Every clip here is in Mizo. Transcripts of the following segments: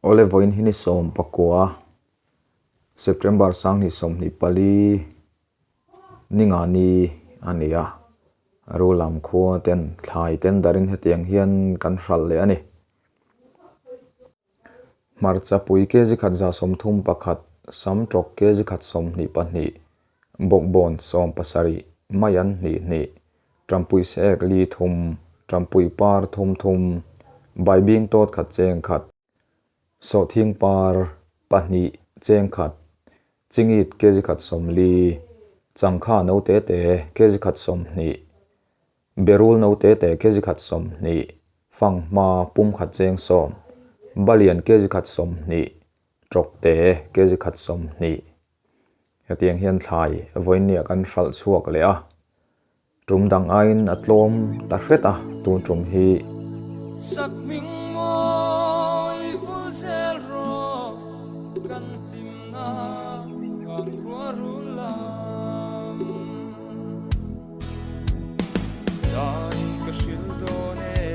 Awle vawiin hi ni 19 September 2024 ninga ni a ni a, Rulam khua ten thlai tender in hetiang hian kan hralh leh a ni. Hmarcha pui kg khat 31, sam tawk kg khat 22, bawkbawn 70, maian hnih hnih, Tampui sek li thum, tampui par thum thum, baibing tawt khat cheng khat, sawhthing par pahnih cheng khat, chingit kg khat 40, changkha no te te kg khat 20, berul no te te kg khat 20, fanghma pum khat cheng 10, balian kg khat 20, tawk te kg khat 20. Hetiang hian thlai vawinia kan hralh chhuak leh a, tum dang aiin a tlawm ta hret a, tun tum hi. Sak hming mawi vul zel rawh kan hlimna vang khua rul lam. Zai ka hril dawn e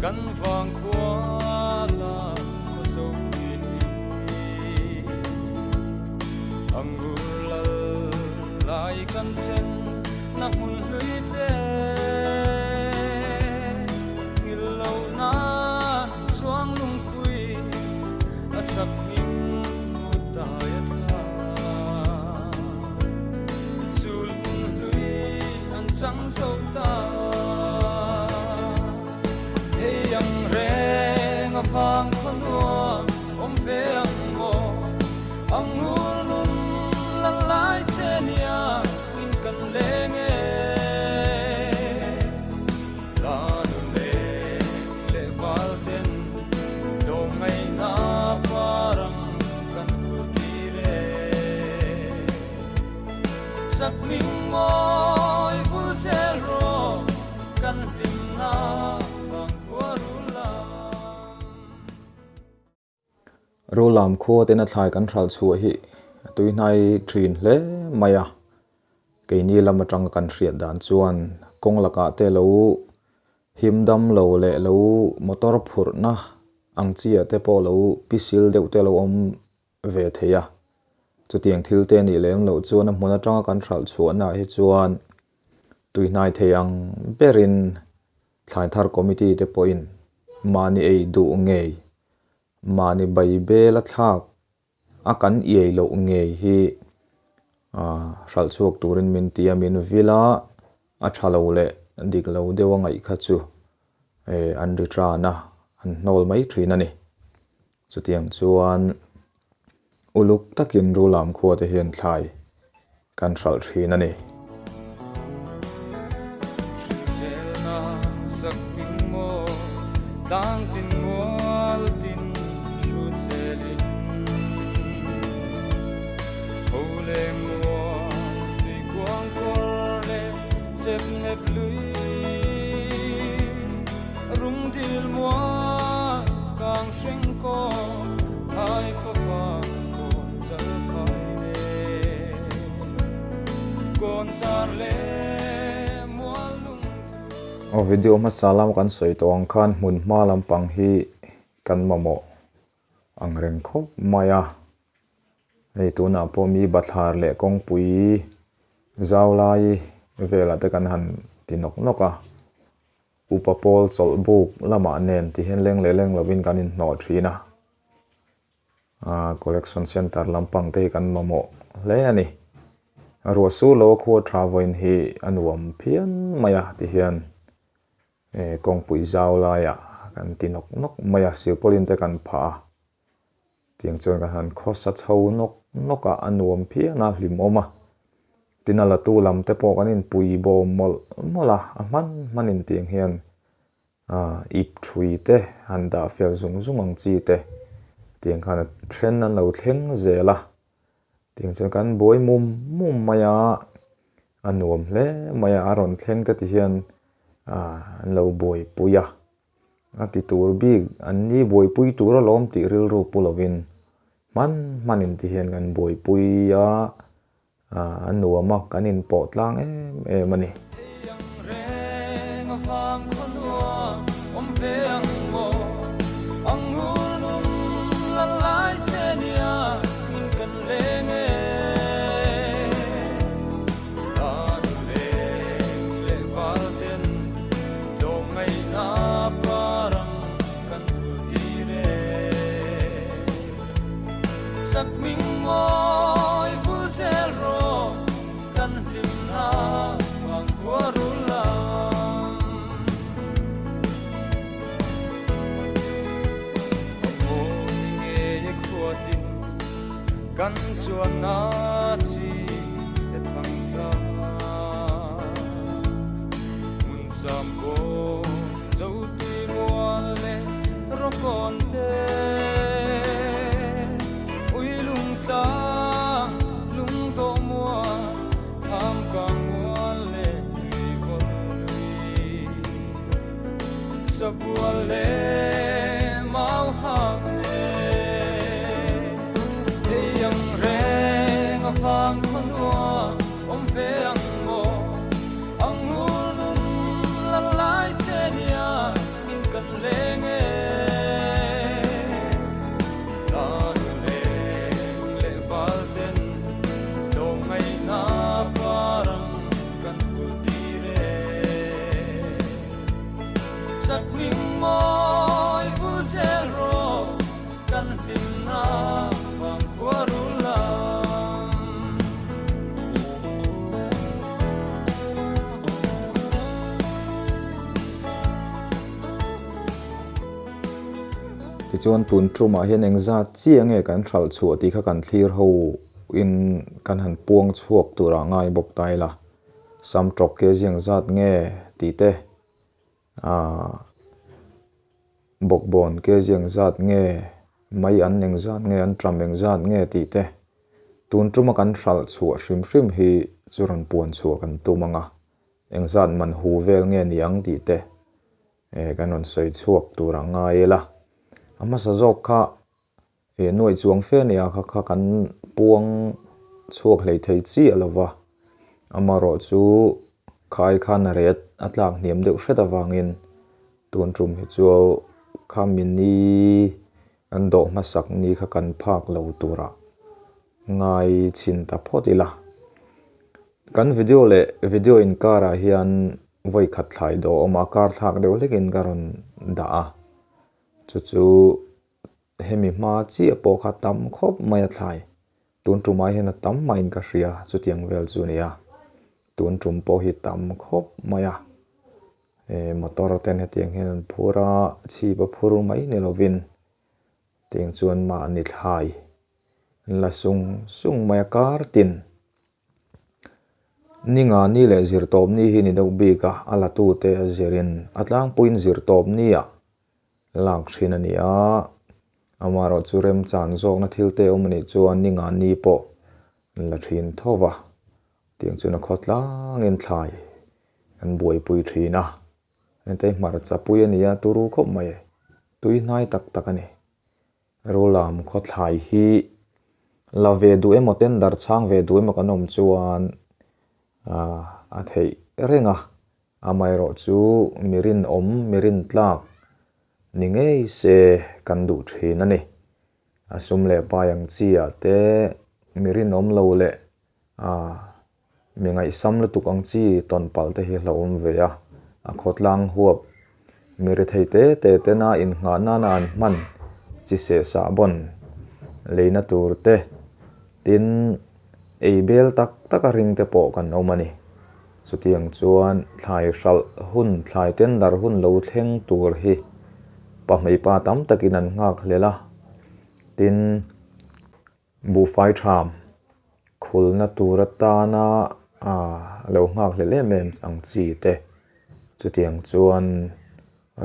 kan vang khua lam khaw zo hi. Angur lal lai kan chen na hmun hlui te ngil lo nan chuang lungpui a sak hming tai a thla. Sul hmun hlui an chang zo ta. Hei ang reng a vang khaw nuam awm ve ang maw? Ang ngur nun lan lai che nia in kan leng e. La nu leng leh val ten tlawm ngaihna parang kan vul tir e. Sak hming mawi vul zel rawh kan hlimna vang khua rul lam. Rul lam khua tena thlai kan hralh chhuah hi a tui hnai thin hle mai a, keini lam atanga kan hriat dan chuan kawng lakah te lo him dam lo leh lo motor phurhna ang chi ah te pawh lo pisil deuh te lo awm ve thei a, chutiang thil te nih lem loh chuan a hmun atanga kan hralh chhuahna ah hi chuan tuihnai thei ang berin thlai thar committee te pawhin mahni ei duh ngei, mahni bai bela thlak a kan iai loh ngei hi ah hralh chhuak turin min ti a, min vil a, a tha lo leh dik lo deuh a ngaih kha chu eh an ri tan a, an hnawl mai thin a ni. Chutiang chuan uluk takin Rulam khua te hian thlai kan hralh thin a ni. Hrilzelna sak hming maw tlang tin mual tin hrut zelin Ho leng mual tui kuang kawr leh chep nep lui Rum dil mual kang hreng kaw thai fapa kawn chal phai ne kawn zar le mual lung thu. Aw video hmasa lam kan sawi tawh ang khan hmun hma lampang hi kan mamawh ang reng khawp mai a, hei tunah pawh mi bathlar leh kawngpui zau lai velah te kan han ti nawk nawk a. Upa pawl chawlh buk lamah nen ti hian leng leh leng lovin kan inhnawh thin a, ah collection centre lampang te hi kan mamawh hle a ni. Ruah sur lo a khua tha vawiin hi a nuam phian mai a ti hian eh kawngpui zau laiah kan ti nawk nawk mai a, silpaulin te kan phah a, Tiang chuan ka han khawsa chho nawk nawk a, a nuam phian a, hlimawm a. Tin a latu lam te pawh kan inpui bawm mawlh mawlh a, a hman hmanin tiang hian ip thui te han dah fel zung zung ang chi te tiang khan a then an lo thleng zel a. Tiang chuan kan buai mum mum mai a, a nuam hle mai a, a rawn thleng te ti hian an lo buaipui a. A ti tur bik, an ni buaipui tur alawm tih rilru pu lovin hman hmanin ti hian kan buaipui a, a nuam a, kan inpawh tlang em em a ni. Hei ang reng a vang khaw nuam awm ve ang maw, ang ngur nun Sakhming mawi vul zel rawh kan hlimna vang khua rul lam. A mawi ngei e khua tin kan chuanna chi te thang tlang. Hmun sam kawn zo tui mual leh rawkawn te. Ui lung tlang lung dawh mual thlam kang mual leh tui vawl lui. Sabual leh mau hak nen ei ang reng a vang khaw nuam awm ve ang maw? Ang ngur nun la lai che nia in kan leng e. Tan leng leh val ten tlawmngaihna parang kan hul tir e. Sakhming mawi vul zel rawh kan hlimna vang khua rul lam. Tichuan tun tumah hian engzat chiah nge kan hralh chhuah tih kha kan thlir ho in kan han puang chhuak turah ngai bawk ta ila. Sam tawk ke ziang zat nge tih te aah bawkbawn ke ziang zat nge mai an eng zat nge an ṭam eng zat nge tih te tun tuma kan hralh chhuah hrim hrim hi chu rawn puan chhuah kan tum ang a eng zat man hu vel nge ni ang tih te eh kan rawn sawi chhuak tur a ngai ila a hmasa zawk kha He nuaih chuang fe nia kha kha kan puang chhuak hlei thei chiah lo va, amaherawh chu khai khan a ret a tlak hniam deuh hret avangin tun tum hi chu kha mini kan dawh hmasak ni kha kan phak lo turah ngai chhin ta phawt ila. Kan video leh video inkarah hian vawi khat thlai dawh a awm a, kar thlak deuh hlekin ka rawn dah a, chu chu. Hemi hma chiah pawh kha tam khawp mai a thlai. Tun tumah hian a tam mahin ka hria chutiang vel chu a ni a. Tun tum pawh hi tam khawp mai a. Eh motor ten hetiang hian an phur a, chhip a phur mai ni lovin tiang chuan mahni thlai an la sung sung mai a kar tin. Ni nga ni leh zirtawp ni hi ni deuh bik a, a la tute a zirin a tlangpuiin zirtawp ni ah lak thin a ni a, amaherawh chu remchan zawkna thil te awm a nih chuan ni nga ni pawh an la thin tho va, tiang chuan a khaw tlangin thlai an buaipui thin a, hengte hi hmarcha pui a ni a turu khawp mai, tui hnai tak tak a ni. Rulam khaw thlai hi la ve duh emaw tender chhang ve duh emaw kan awm chuan ah a theih reng a. Amaherawh chu mi rinawm, mi rintlak ni ngei se kan duh thin a ni. A sum leh pai ang chi ah te mi rinawm lo leh mi ngaihsam lutuk ang chi tawn palh te hi hlauhawm ve a. A khawtlang huap mi rethei te te tena innghah nana an hman chi seh sah bawn leina tur te tin ei bel tak tak a ring te pawh kan awm a ni. Chutiang chuan thlai hralh hun, thlai tender hun lo thleng tur hi pahmeipa tam takin an nghak hlel a. Tin, buhfai tham khulna tur atana lo nghak hlel em em ang chi te. Chutiang chuan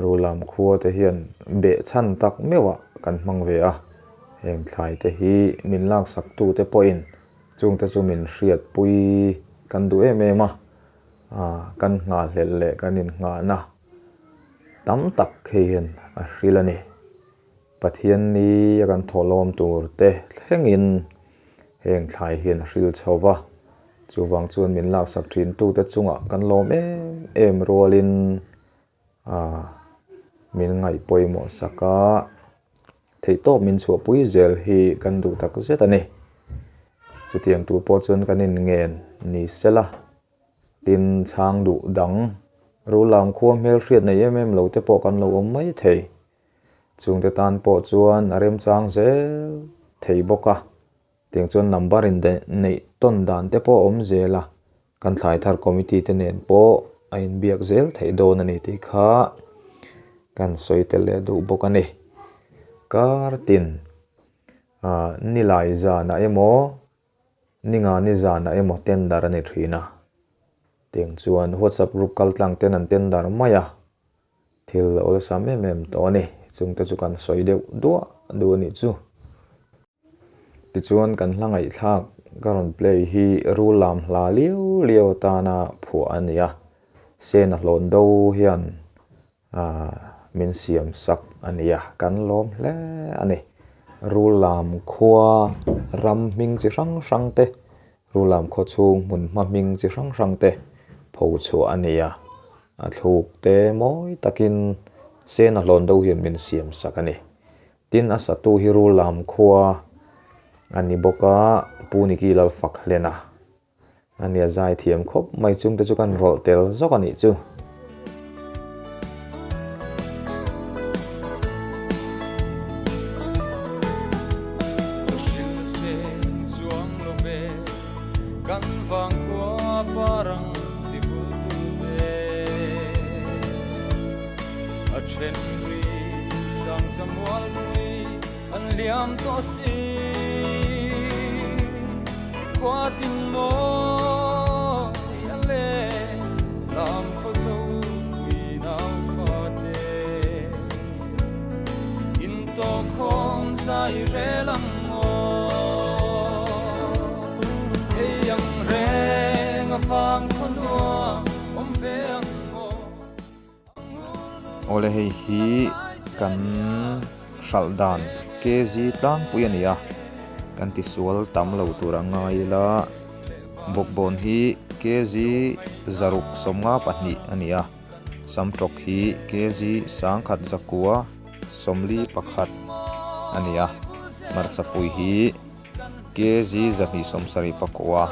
Rulam khua te hian behchhan tak meuhah kan hmang ve a, heng thlai te hi min laksak tu te pawhin chungte chu min hriatpui kan duh em em a, kan nghahhlelh leh kan innghahna tam tak hei hian a hril a ni. Pathian ni a kan thawhlawm tur te thlengin heng thlai hian a hril chho va, chuvang chuan min laksak thin tute chungah kan lawm em em rualin A min ngaih pawimawh sak a, theihtawp min chhuahpui zel hi kan duh tak zet a ni. Chutiang tur pawh chuan kan inngen ni sela, tin chhang duh dang Rulam khua hmel hriat nei em em lo te pawh kan lo awm mai thei. Chungte tan pawh chuan a remchang zel thei bawk a. Tiang chuan number in neih tawn dan te pawh a awm zel a, kan thlai thar committee te nen pawh a inbiak zel theih dawn a ni tih kha kan sawi tel leh duh bawk a ni. Kar tin ah nilai zanah emaw ninga ni zanah emaw tender a ni thin a, tiang chuan whatsapp group kal tlang ten an tender mai a. Thil awlsam em em tawh a ni. Chungte chu kan sawi deuh duah duh a nih chu. Tichuan kan hla ngaihthlak ka rawn play hi rul lam hla liau liau atana phuah a ni a. Sena hlawn do hian aah min siam sak a ni a, kan lawm hle a ni. Rul lam khua ram hming chi hrang hrang te Rulam khaw chhung hmun hma hming chi hrang hrang te pho chhuah a ni a, a thluk te mawi takin sen a hlawn deuh hian min siam sak a ni. Tin, a satu hi Rulam khua a ni bawk a, Pu Niki Lalfak hlen a a nia zai thiam khawp mai chung te chu kan rawlh tel zawk a nih chu. Awle hei hi kan hralh dan kg tlangpui a ni a kan tisual tam lo tur a ngai ila bawkbawn hi kg 652 a ni a samtawk hi kg 1141 a ni a hmarchapui hi kg 279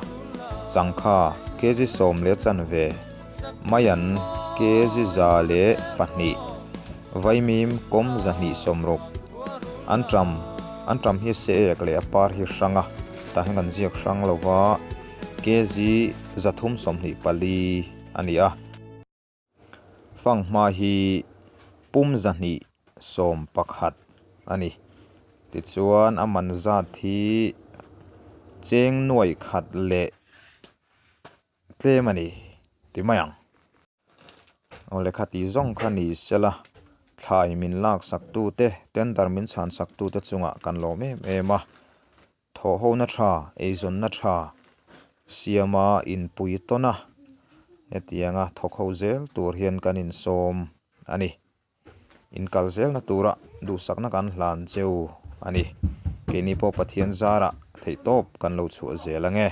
changkha kg 10 chanve Maian kg 102, Vaimim kawm 260, Anṭam, Anṭam hi se ek leh a par hi hrang a, tah hian kan ziak hrang lo va, kg 324 a ni a. Fanghma hi pum 211 a ni. Tichuan a man zat hi cheng nuaih khat leh Tlem a ni, ti mai ang. Aw lehkha tih zawng kha ni sela, thlai min lak sak tute, tender min chhan sak tute chungah kan lawm em em a. Thawhhona tha, eizawnna tha siama inpui tawn a, hetianga thawk ho zel tur hian kan insawm a ni. Inkal zelna tura duhsakna kan hlan cheu a ni. Keini pawh Pathian zarah theihtawp kan lo chhuah zel ange.